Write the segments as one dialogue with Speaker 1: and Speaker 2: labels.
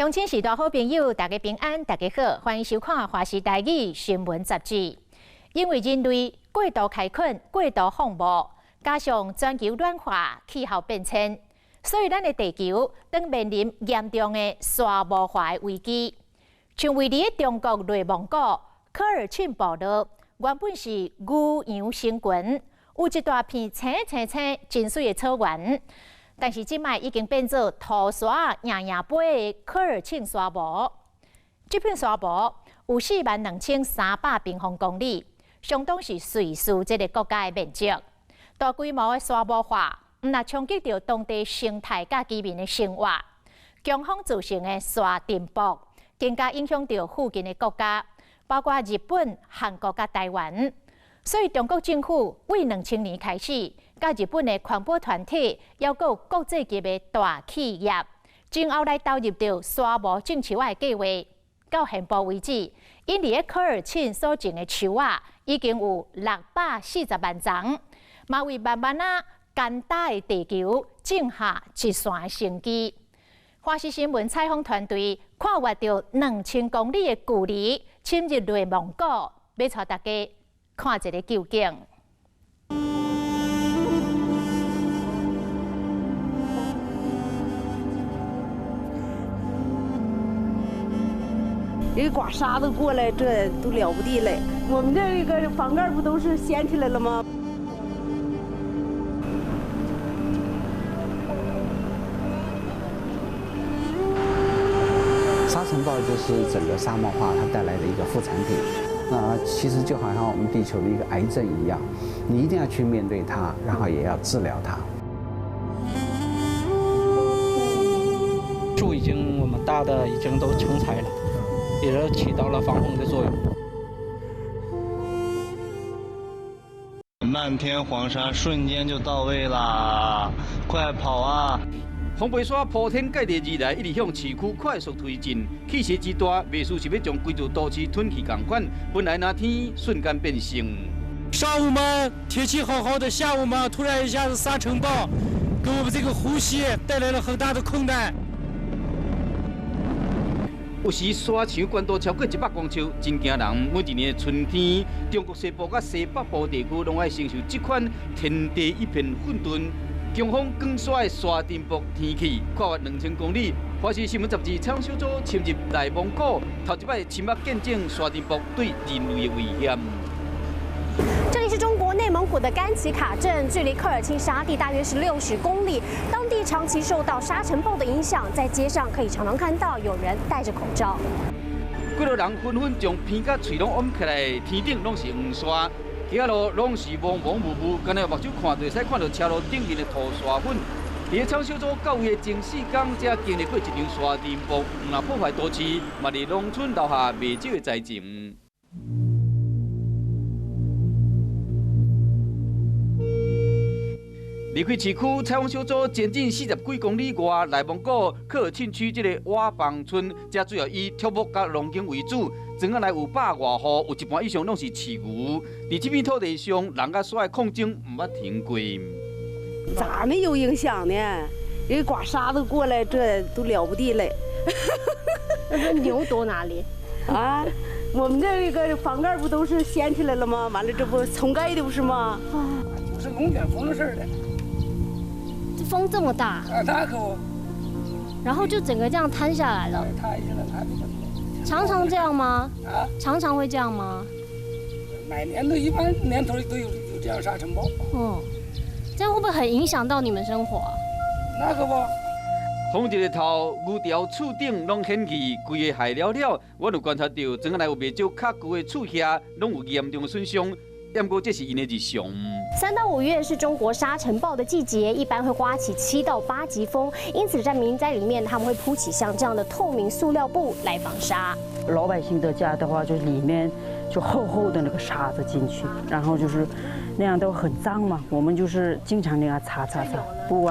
Speaker 1: 鄉親序大好朋友，大家平安，大家好，歡迎收看《華視台語新聞雜誌》。因為人類過度開墾、過度放牧，加上全球暖化、氣候變遷，所以咱的地球正面臨嚴重的沙漠化的危機。像位佇中國內蒙古科爾沁部落，原本是牛羊成群，有一大片青青青、真媠的草原。但是這擺已經變做塗沙掖掖杯的科爾沁沙漠。這片沙漠有42,300平方公里，相當是瑞士這個國家的面積。大規模的沙漠化，毋但衝擊著當地生態佮居民的生活，強風造成的沙塵暴，更加影響著附近的國家，包括日本、韓國佮台灣。所以中國政府為2000年開始，佮日本的環保團體，猶閣有國際級的大企業，今後來投入著沙漠種樹仔的計畫。到現步為止，𪜶佇咧科爾沁所種的樹仔已經有640萬叢，嘛為慢慢仔乾焦的地球種下一線生機。華視新聞採訪團隊跨越著2000公里的距離，深入內蒙古，欲帶大家看一个究竟。
Speaker 2: 人刮沙子過來，這都了不地了。我們這個房蓋不都是掀起來了嗎？
Speaker 3: 沙塵暴就是整個沙漠化它帶來的一個副產品。那其實就好像我們地球的一個癌症一樣，你一定要去面對它，然後也要治療它。
Speaker 4: 樹已經我們大的已經都成材了，也是起到了防風的作用。
Speaker 5: 漫天黃沙瞬間就到位啦！快跑啊！
Speaker 6: 風飛沙鋪天蓋地而來，一直向市區快速推進，氣勢之大，袂輸是欲將規座都市吞去仝款。本來藍天瞬間變色。
Speaker 7: 上午嘛天氣好好的，下午嘛突然一下子沙塵暴，給我們這個呼吸帶來了很大的困難。
Speaker 6: 有時沙牆懸度超過100公尺，真驚人。每一年的春天，中國西部佮西北部地區攏愛承受這款天地一片混沌、強風捲沙的沙塵暴天氣，跨越2000公里。華視新聞雜誌採訪小組深入內蒙古，頭一擺親目見證沙塵暴對人類的危險。
Speaker 8: 這裡是中國內蒙古的甘其卡鎮，距離科爾沁沙地大約是60公里。當地長期受到沙塵暴的影響，在街上可以常常看到有人戴着口罩。
Speaker 6: 幾多人紛紛將鼻佮喙攏掩起來，天頂攏是黃沙，其他路攏是茫茫霧霧，干焦目睭看就會使看到車路頂面的塗沙粉。佇咧採訪小組到位的前四工，才經歷過一場沙塵暴，毋但破壞都市，嘛佇農村留下袂少的災情。離開市區，採訪小組前進40幾公里外，內蒙古科爾沁區這个瓦房村，這主要以畜牧佮農耕為主。庄仔內有100外戶，有一半以上攏是飼牛。佇這片土地上，人佮沙的抗爭毋捌停過。
Speaker 2: 咋沒有影響呢？人刮沙子過來，這都了不地了。
Speaker 8: 那牛躲哪裡？
Speaker 2: 啊，我們這個房蓋不都是掀起來了嗎？完了，這不重蓋的不是嗎？
Speaker 9: 就是龍捲風似的。
Speaker 8: 風這麼大，
Speaker 9: 啊，那可不，
Speaker 8: 然後就整個這樣塌下來了。
Speaker 9: 塌下來，塌下來。
Speaker 8: 常常這樣嗎？
Speaker 9: 啊？
Speaker 8: 常常會這樣嗎？
Speaker 9: 每年都一般年頭都有這樣沙塵暴。
Speaker 8: 哦，這樣會不會很影響到你們生活？
Speaker 9: 那可不。
Speaker 6: 風一日頭，牛條厝頂攏顯去，規个害了了。我有觀察到，庄仔內有袂少較舊的厝遐，攏有嚴重的損傷。毋過這是𪜶的日常。
Speaker 8: 3到5月是中國沙塵暴的季節，一般會颳起7到8級風，因此在民宅裡面，他們會鋪起像這樣的透明塑料布來防沙。
Speaker 10: 老百姓的家的話，就裡面就厚厚的那個沙子進去，然後就是那樣都很髒嘛。我們就是經常那樣擦擦擦，不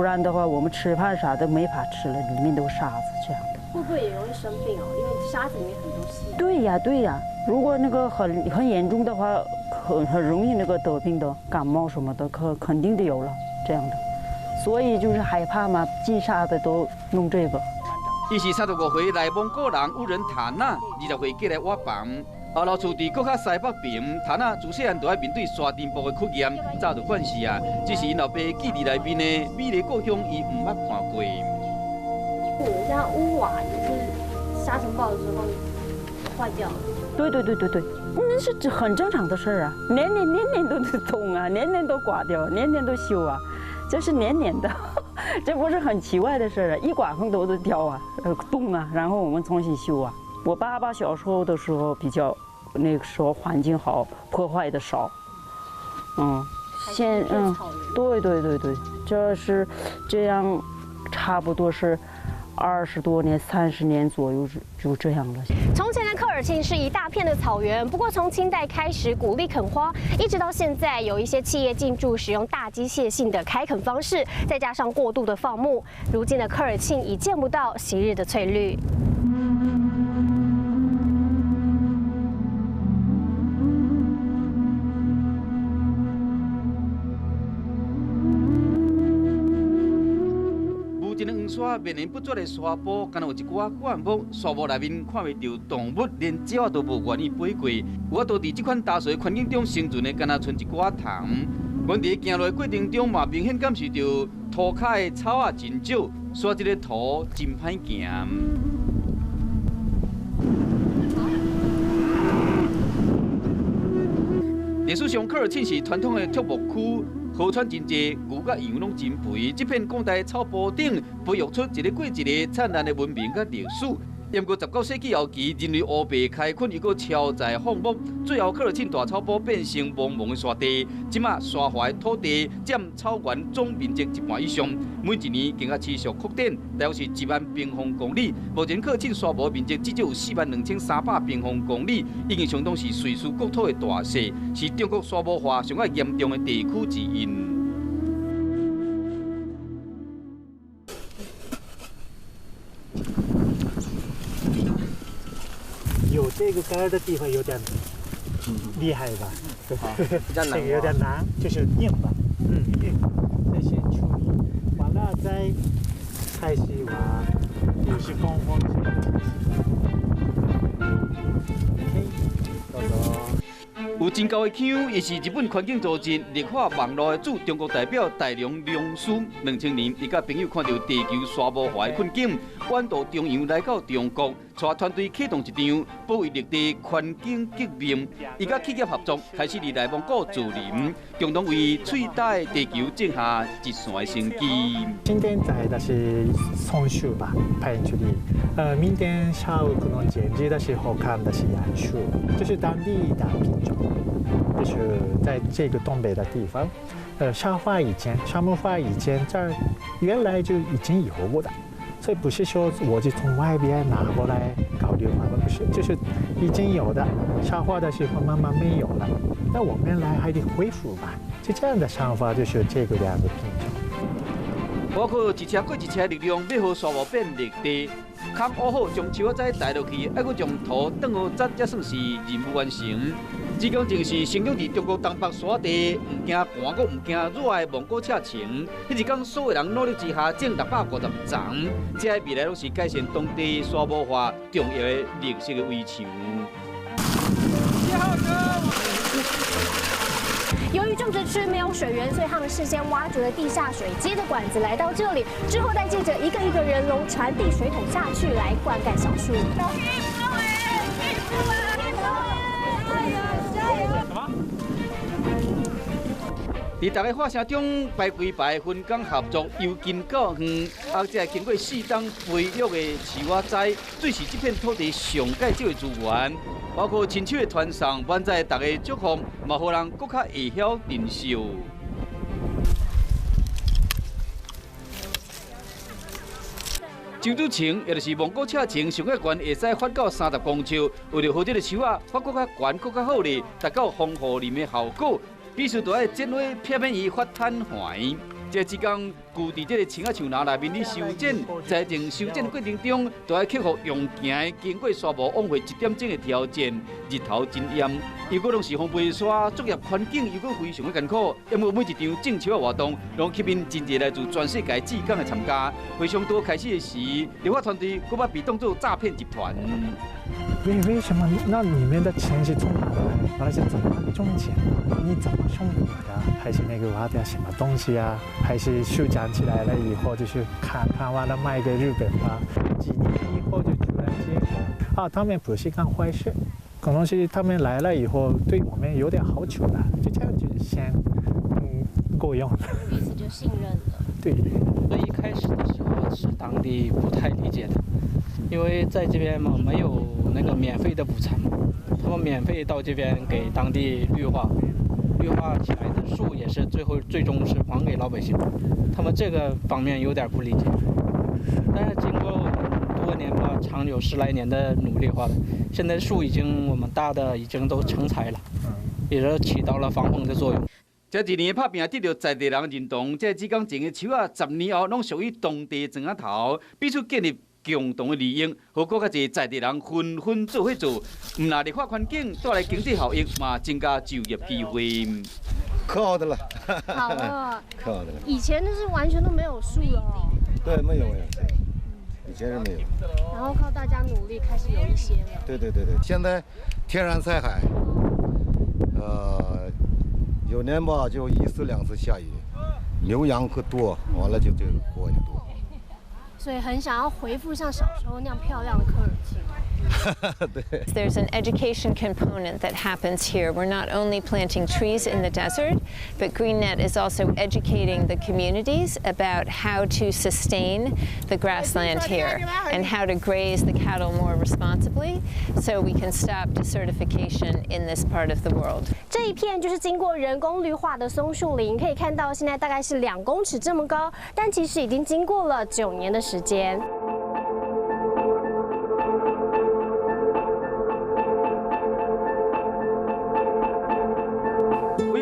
Speaker 10: 然的話，我們吃飯啥都沒法吃了，裡面都沙子這樣的。
Speaker 8: 會不會也容易生病哦？因為沙子裡面很多細菌。
Speaker 10: 對呀對呀，如果那個很嚴重的話，很容易那個得病的，感冒什麼的，可肯定都有了這樣的，所以就是害怕嘛，進沙子都弄這個。
Speaker 6: 伊是35歲內蒙古人烏仁塔納，20歲過來挖房。後老厝佇閣較西北邊，塔納自細漢就愛面對沙塵暴的考驗，早就慣勢啊。只是𪜶老爸記憶內面的美麗故鄉，伊毋捌看過。
Speaker 8: 你們家屋瓦也是沙塵暴的時候壞掉了？
Speaker 10: 對對對對對，那是很正常的事兒啊，年年年年都動啊，年年都刮掉，年年都修啊，這是年年的，這不是很奇怪的事兒啊，一刮風都掉啊，動啊，然後我們重新修啊。我爸爸小時候的時候比較，那個時候環境好，破壞的少，嗯，現嗯，對對對對，這是這樣，差不多是20多年、30年左右就這樣了。
Speaker 8: 從前的科爾沁是一大片的草原，不過從清代開始鼓勵墾荒，一直到現在，有一些企業進駐，使用大機械性的開墾方式，再加上過度的放牧，如今的科爾沁已見不到昔日的翠綠。
Speaker 6: 沙绵延不絕的沙坡，敢若有一寡灌木，沙漠內面看袂著動物，連鳥仔都無願意飛過。有法度佇這款大水環境中生存的，敢若賰一寡蟲。阮佇行路的過程中，嘛明顯感受著塗跤的草仔真少，所以這个塗真歹行。歷史上，科爾沁是傳統的畜牧區。河川真濟，牛佮羊攏真肥。這片廣大的草坡頂，培育出一个過一个燦爛的文明佮歷史。毋過19世紀後期，人類烏白開墾，又閣超載放牧，最後科爾沁大草坡變成茫茫的沙地。這馬沙化的土地佔草原總面積一半以上，每一年更加持續擴展，大約是1萬平方公里。目前科爾沁沙漠面積至少有42300平方公里，已經相當是瑞士國土的大細，是中國沙漠化上較嚴重的地區之一。
Speaker 11: 有這個桿的地方有點厲害吧？
Speaker 4: 比較難，
Speaker 11: 這個有點難，就是硬吧？嗯，硬。再先處理，完了再開始挖，60公分。
Speaker 4: 到時。
Speaker 6: 有真厚的腔，伊是日本環境組織綠化網路的駐中國代表大良良司。2000年，伊佮朋友看著地球沙漠化的困境，遠渡重洋來到中國，帶團隊啟動一場保衛綠地環境革命。伊佮企業合作，開始佇內蒙古造林，共同為翠大的地球種下一線的生機。
Speaker 11: 今天摘的是松樹吧，拍出來。明天下午可能剪輯的時候看的是楊樹，這是當地的品種。就是在這個東北的地方，沙化以前，沙漠化以前，這兒原來就已經有過的，所以不是說我就從外邊拿過來搞綠化，不是，就是已經有的。沙化的時候慢慢沒有了，那我們來還得恢復吧，就這樣的想法，就是這個兩個品種。
Speaker 6: 包括一車過一車力量，欲予沙漠變綠地，坎挖好，將樹仔栽落去，猶閣將土當好紮，才算是任務完成。這工程是生長佇中國東北沙地，毋驚寒，閣毋驚熱的蒙古赤松。彼一工所有人努力之下，種650叢，這未來攏是改善當地沙漠化重要的綠色的圍牆。
Speaker 8: 由於種植區沒有水源，所以他們事先挖掘了地下水，接着管子來到這裡，之後再借著一個一個人龍傳遞水桶下去來灌溉小樹。
Speaker 6: 佇大家喊聲中排規排分工合作，由近到遠，啊，這經過4冬培育的樹仔，最是這片土地上蓋少的資源，包括親手的傳送，滿載大家祝福，嘛予人閣較會曉珍惜。樟子松，也就是蒙古赤松，上較懸會使發到30公尺。為著予這个樹仔發閣較懸、閣較好咧，達到防護林的效果，必須著愛剪花，避免伊發坦橫。這一工旧佇這个青仔樹林內面咧修剪，在前修剪過程中，都愛克服用行的經過沙漠往回一點鐘的挑戰。日頭真炎，又閣攏是風飛沙，作業環境又閣非常的艱苦。毋過每一場種樹的活動，攏吸引真濟來自全世界志工的參加。非常多開始的時，綠化團隊閣捌被當做詐騙集團。
Speaker 11: 為什麼？那裡面的錢是從哪來？原來是怎麼賺錢？你怎麼生活的？還是那個挖掉什麼東西啊？還是樹長起來了以後，就是砍砍完了賣給日本吧？幾年以後就突然間，啊，他們不是幹壞事，可能是他們來了以後對我們有點好處了，就這樣就先夠用。
Speaker 8: 彼此就信任了。
Speaker 11: 對。
Speaker 4: 所以一開始的時候是當地不太理解的，因為在這邊嘛沒有那個免費的午餐嘛，他們免費到這邊給當地綠化，綠化起來的樹也是最後最終是還給老百姓，他們這個方面有點不理解。但是經過我們多年吧，長久十來年的努力話，現在樹已經我們大的已經都成材了，也是起到了防風的作用。
Speaker 6: 這一年拍拚得著在地人認同，這志工種的樹仔，10年後攏屬於當地莊仔頭，彼此建立共同的利益，予閣較濟在地人紛紛做伙做，毋但綠化環境帶來經濟效益，嘛增加就業機會。
Speaker 12: 可好的了，
Speaker 8: 好了，
Speaker 12: 可好的了。
Speaker 8: 以前就是完全都沒有樹了哦。
Speaker 12: 對，沒有沒有，以前是沒有。
Speaker 8: 然後靠大家努力，開始有一些了。
Speaker 12: 對對對對，現在天然災害，有年吧就一次兩次下雨，牛羊可多，完了就這個過就多。
Speaker 8: 所以很想要恢復像小時候那樣漂亮的科爾沁。
Speaker 13: There's an education component that happens here. We're not only planting trees in the desert, but GreenNet is also educating the communities about how to sustain the grassland here and how to graze the cattle more responsibly so we can stop desertification in this part of the world.
Speaker 8: 這一片就是經過人工綠化的松樹林，可以看到現在大概是2公尺這麼高，但其實已經經過了9年的時間。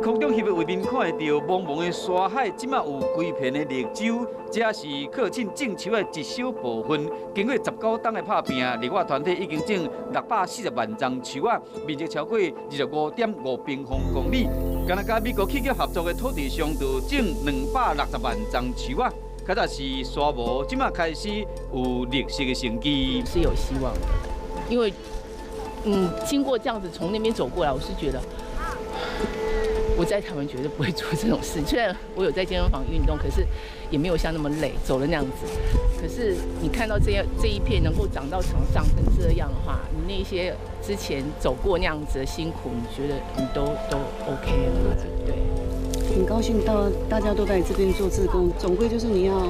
Speaker 6: 空中翕的畫面看會著，茫茫的沙海，這馬有規片的綠洲，這是科爾沁種樹的一小部分。經過19冬的拍拚，綠化團體已經種640萬叢樹仔，面積超過25.5平方公里。敢若佮美國企業合作的土地上，就種260萬叢樹仔。較早是沙漠，這馬開始有綠色的生機。
Speaker 14: 是有希望的，因為經過這樣子從那邊走過來，我是覺得。我在台灣絕對不會做這種事，雖然我有在健身房運動，可是也沒有像那麼累，走了那樣子。可是你看到這樣這一片能夠長到長成這樣的話，你那些之前走過那樣子的辛苦，你覺得你都 OK 了，對。
Speaker 15: 很高興到大家都在這邊做志工，總歸就是你要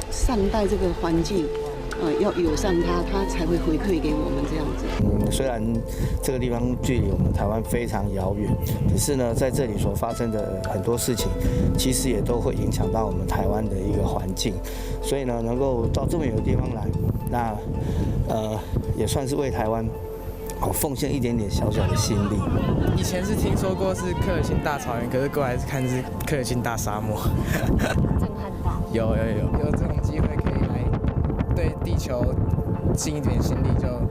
Speaker 15: 善待這個環境。要友善它，它才會回饋給我們這樣子。
Speaker 16: 雖然這個地方距離我們台灣非常遙遠，可是呢，在這裡所發生的很多事情，其實也都會影響到我們台灣的一個環境。所以呢，能夠到這麼遠的地方來，那也算是為台灣奉獻一點點小小的心力。
Speaker 17: 以前是聽說過是科爾沁大草原，可是過來是看是科爾沁大沙漠。
Speaker 8: 震撼到。
Speaker 17: 有有有，有這種機會可以來對地球盡一點心力，就很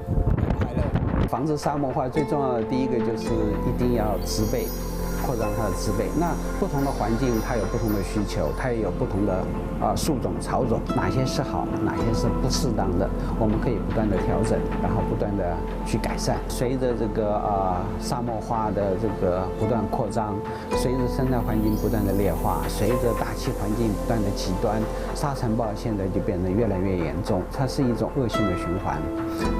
Speaker 17: 快樂。
Speaker 3: 防治沙漠化最重要的第一個就是一定要植被，擴張它的植被。那不同的環境它有不同的需求，它也有不同的樹種、草種，哪些是好，哪些是不適當的，我們可以不斷的調整，然後不斷的去改善。隨着這個沙漠化的這個不斷擴張，隨着生態環境不斷的劣化，隨着大氣環境不斷的極端，沙塵暴現在就變得越來越嚴重，它是一種惡性的循環。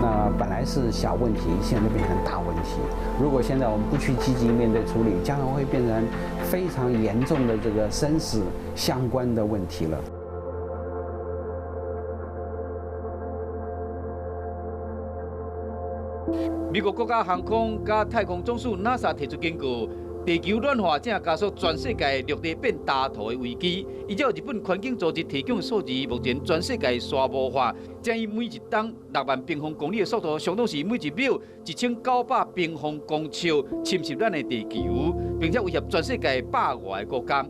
Speaker 3: 那本來是小問題，現在變成大問題。如果現在我們不去積極面對處理，將來會變成非常嚴重的這個生死相關的問題了。
Speaker 6: 美國國家航空佮太空總署 NASA 提出警告，地球暖化正加速全世界陸地變焦土的危機。依照日本環境組織提供的數字，目前全世界沙漠化正以每一冬6萬平方公里的速度，相當是每一秒1900平方公尺侵蝕咱的地球，並且威脅全世界100外个國家。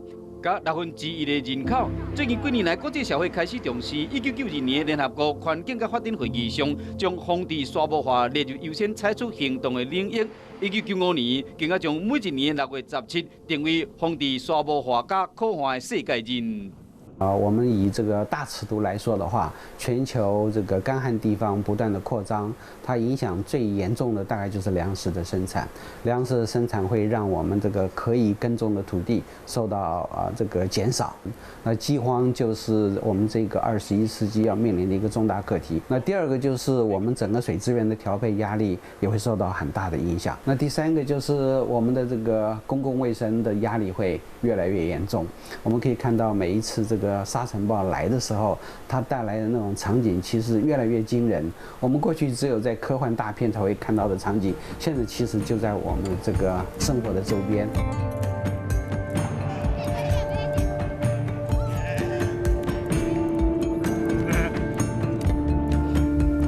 Speaker 6: 佮1/6的人口。最近幾年來，國際社會開始重視。1992年聯合國環境佮發展會議上，將防治沙漠化列入優先採取行動的領域。1995年，更加將每一年6月17定為防治沙漠化佮苦旱的世界日。
Speaker 3: 啊，我們以這個大尺度來說的話，全球這個乾旱地方不斷的擴張，它影響最嚴重的大概就是糧食的生產。糧食的生產會讓我們這個可以耕種的土地受到這個減少。那饑荒就是我們這個21世紀要面臨的一個重大課題。那第二個就是我們整個水資源的調配壓力也會受到很大的影響。那第三個就是我們的這個公共衛生的壓力會越來越嚴重。我們可以看到每一次這個沙塵暴來的時候，它帶來的那種場景其實越來越驚人。我們過去只有在科幻大片才會看到的場景，現在其實就在我們這個生活的周邊。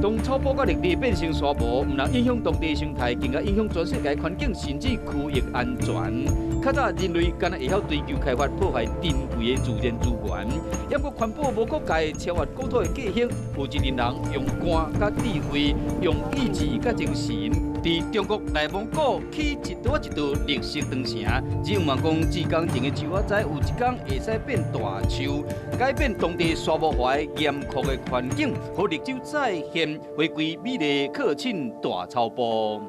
Speaker 6: 當草埔佮綠地變成沙漠，毋但影響當地生態，更加影響全世界環境，甚至區域安全。較早人類敢若會曉追求開發破壞珍貴的自然資源，猶過環保無國界，超越國土的界限。有一群人用肝佮智慧，用意志佮精神，佇中國內蒙古起一道一道綠色長城。只盼望講，這工程的樹仔仔有一工會使變大樹，改變當地沙漠化的嚴酷的環境，予綠洲再現回歸美麗科爾沁大草埔。